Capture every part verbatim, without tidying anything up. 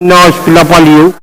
Nohs pilapwal ieu.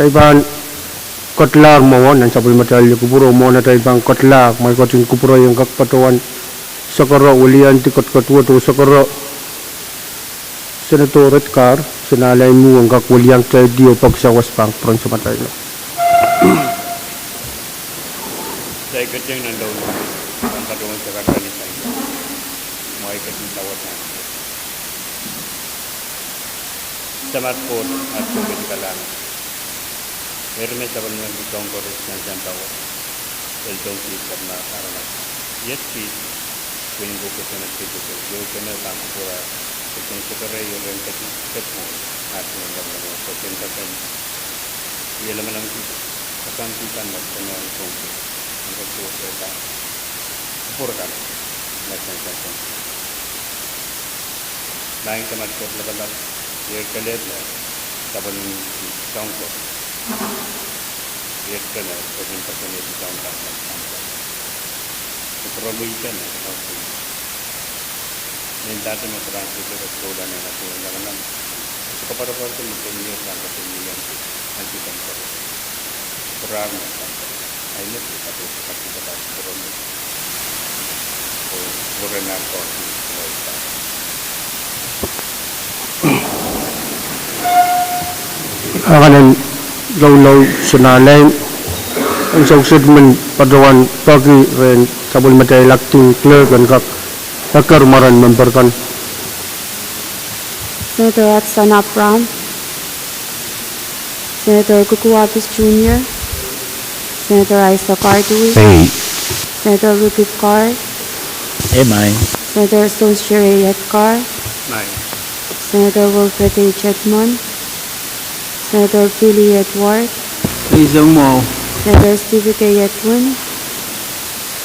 Ei pahn ketlahr mwowe nan sapwellimatail kupwur oh mwohn atail pahn ketlahr, mwein ketin kupwurehiong kak patohwan sakaro, weliandi ketiket wet oh sakaro. Senator Edgar, Senalai mwo en kak weliang kitail oh peki sawas pahn kupwuren samatail. Kitail ketieng nan douluhl, pahn patohwan sakar kan sang. Mwahu ketin sawas nan. Samat Koht, at Koht kalahngan. Eri me sapwellimen Sounkoa sansal powe, el tong kiht sapwellime aramas. Iet kiht, pwihn ko kosonned kiht, ieu kene pahn kupwure, kosonned sekerei iren ketiket mwo, at Koht kalahngan, kosonned kak en, ie lamalam kiht, kasam kiht kan me kosonned ong Sounkoa, en kak sewesehda kupwur kan, me sansal sang. Maing Samat Koht lapalap, eri kelehpw me sapwellimen Sounkoa, eri kene ketin koasoanehdi soahng kan me sansal. Kupwuromwi kene, okay. Nin dahte me kupwuramwail ketiket souleng en At Koht kalahngan, sohte koapworopworki me keieu kan ketin iang kiht, anti kan koaros. Kupwuramwail kan. Angan en loulou Senalai, en sewese men patohwan peki rehn sapwellimatail acting clerk en kak eker mwaren member kan. Senator Watson Abraham, Senator Kuku Wampus Junior, Senator Isaac R. Dewey, ei. Senator Ricky Carl, ei, maing. Senator Jones Sherry Edgar, maing. Senator Wilfred H. Edmund, Senator Billy Edward, ei, soang mwahu. Senator Steve K. Edwin,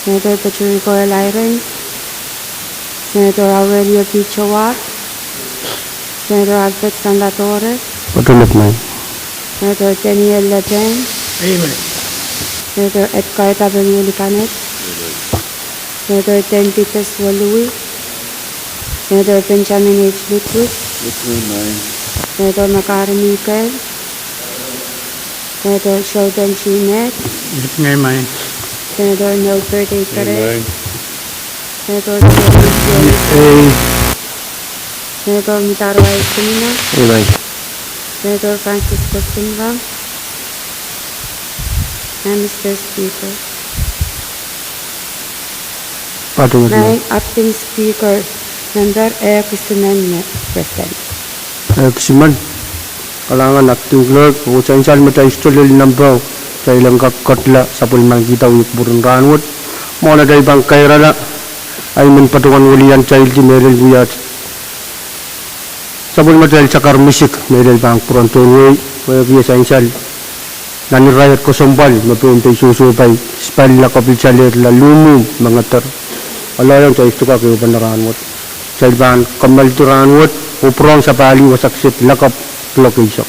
Senator Patrick L. Eyring, Senator Aurelio P. Joab, Senator Alfred Sanlatorek, patohwan, maing. Senator Daniel Lepeng, ei, maing. Senator Edgar W. Lipanet, Senator Ten Peters Welui, Senator Benjamin H. Ludwig, ei, maing. Senator Makari Mikael, Senator Sheldon G. Ned, ei, maing. Senator Norbert A. Kerek, ei, maing. Senator Senator Jones, ei. Senator Mitaro Aisumina, ei, maing. Senator Francisco Simram, and Mister Speaker. Patohwan, maing. Acting Speaker, member, eh, kisimen me President. Eh, kisimen. Kalahngan acting clerk, oh sansal me kitail sohte lel nempe, kitail en kak ketla sapwellimankihda wie kupwuren rahnwet. Mwohn atail pahn kairala, I men patohwan welian kitail di mehlel wiahda sapwellimatail sakar misik, mehlel pahn kupwuren tohn wehi, pwehki e sansal nan irair kesempwal me Pohnpei sohsohpai, spalla kapilsalehla luhmwuhm me ngeder. Aloiong kitail sohte kak ehupene rahnwet. Kitail pahn kamehlele rahnwet, oh pwurehng sapahl wasa kiset lakapw klok eisek.